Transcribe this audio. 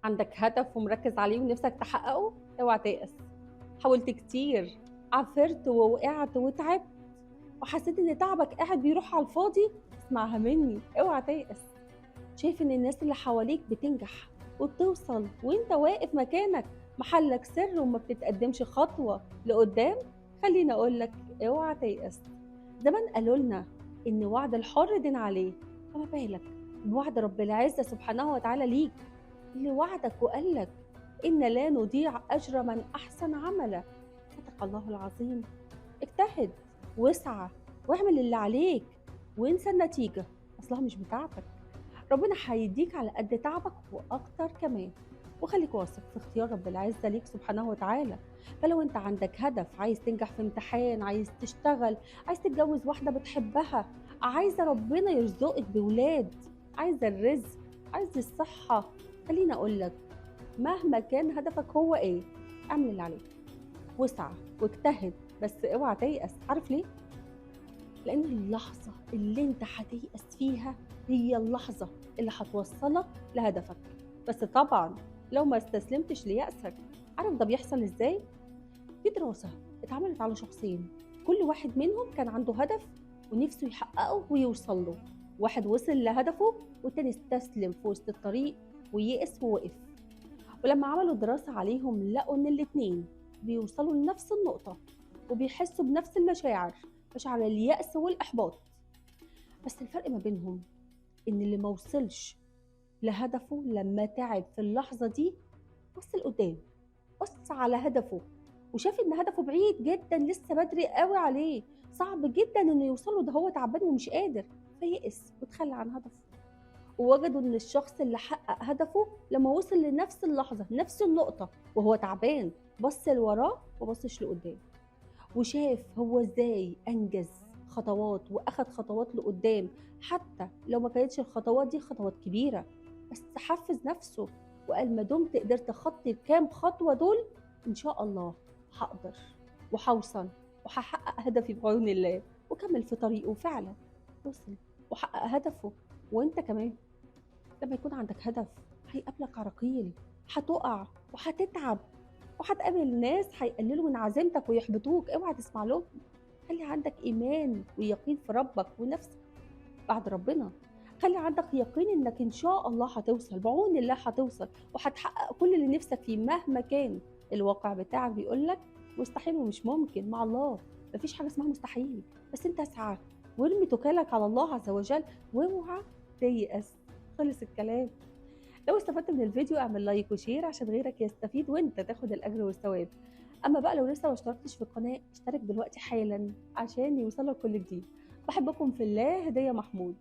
عندك هدف ومركز عليه ونفسك تحققه، اوعى تيأس. حاولت كتير، عفرت ووقعت وتعبت وحسيت ان تعبك قاعد بيروح على الفاضي، اسمعها مني، اوعى تيأس. شايف ان الناس اللي حواليك بتنجح وبتوصل وانت واقف مكانك محلك سر وما بتتقدمش خطوة لقدام، خليني اقولك اوعى تيأس. زمان قالوا لنا ان وعد الحر دين عليه، فما بالك بوعد رب العزة سبحانه وتعالى ليك، اللي وعدك وقالك إن لا نضيع أجر من أحسن عملا. صدق الله العظيم. اجتهد واسعى واعمل اللي عليك وانسى النتيجة، أصلها مش بتاعتك. ربنا هيديك على قد تعبك وأكتر كمان، وخليك واثق في اختيار رب العزة ليك سبحانه وتعالى. فلو انت عندك هدف، عايز تنجح في امتحان، عايز تشتغل، عايز تتجوز واحدة بتحبها، عايزة ربنا يرزقك بولاد، عايزة الرزق، عايز الصحة، خليني اقولك مهما كان هدفك هو ايه، اعمل اللي عليك واسعى واجتهد، بس اوعى تيأس. عارف ليه؟ لان اللحظة اللي انت هتيأس فيها هي اللحظة اللي هتوصلك لهدفك، بس طبعا لو ما استسلمتش ليأسك. عارف ده بيحصل ازاي؟ في دراسة اتعملت على شخصين، كل واحد منهم كان عنده هدف ونفسه يحققه ويوصل له. واحد وصل لهدفه والتاني استسلم في وسط الطريق ويأس ووقف. ولما عملوا دراسة عليهم لقوا ان الاتنين بيوصلوا لنفس النقطة وبيحسوا بنفس المشاعر، مشاعر اليأس والإحباط، بس الفرق ما بينهم ان اللي ما وصلش لهدفه لما تعب في اللحظة دي بص لقدام، بص على هدفه وشاف ان هدفه بعيد جدا، لسه بدري قوي عليه، صعب جدا انه يوصله، ده هو تعبان ومش قادر، فيأس وتخلى عن هدفه. ووجدوا ان الشخص اللي حقق هدفه لما وصل لنفس اللحظة نفس النقطة وهو تعبان، بص لوراه وبصش لقدام، وشاف هو ازاي انجز خطوات واخد خطوات لقدام، حتى لو ما كانتش الخطوات دي خطوات كبيرة، بس حفز نفسه وقال ما دمت قدرت اخطي الكام خطوة دول ان شاء الله هقدر وهوصل وهحقق هدفي بعون الله، وكمل في طريقه. فعلا وصل وحقق هدفه. وانت كمان لما يكون عندك هدف هيقابلك عراقيل، هتقع وهتتعب وهتقابل ناس هيقللوا من عزيمتك ويحبطوك، اوعى تسمع لهم. خلي عندك ايمان ويقين في ربك ونفسك بعد ربنا، خلي عندك يقين انك ان شاء الله هتوصل بعون الله، هتوصل وهتحقق كل اللي نفسك فيه مهما كان الواقع بتاعك بيقولك مستحيل ومش ممكن. مع الله مفيش حاجة اسمها مستحيل، بس انت اسعى وارمي توكلك على الله عز وجل واوعى تيأس. خلص الكلام. لو استفدت من الفيديو اعمل like و share عشان غيرك يستفيد وانت تاخد الاجر والثواب. اما بقى لو لسه ما اشتركتش في القناة اشترك دلوقتي حالا عشان يوصلك كل جديد. بحبكم في الله. هدية محمود.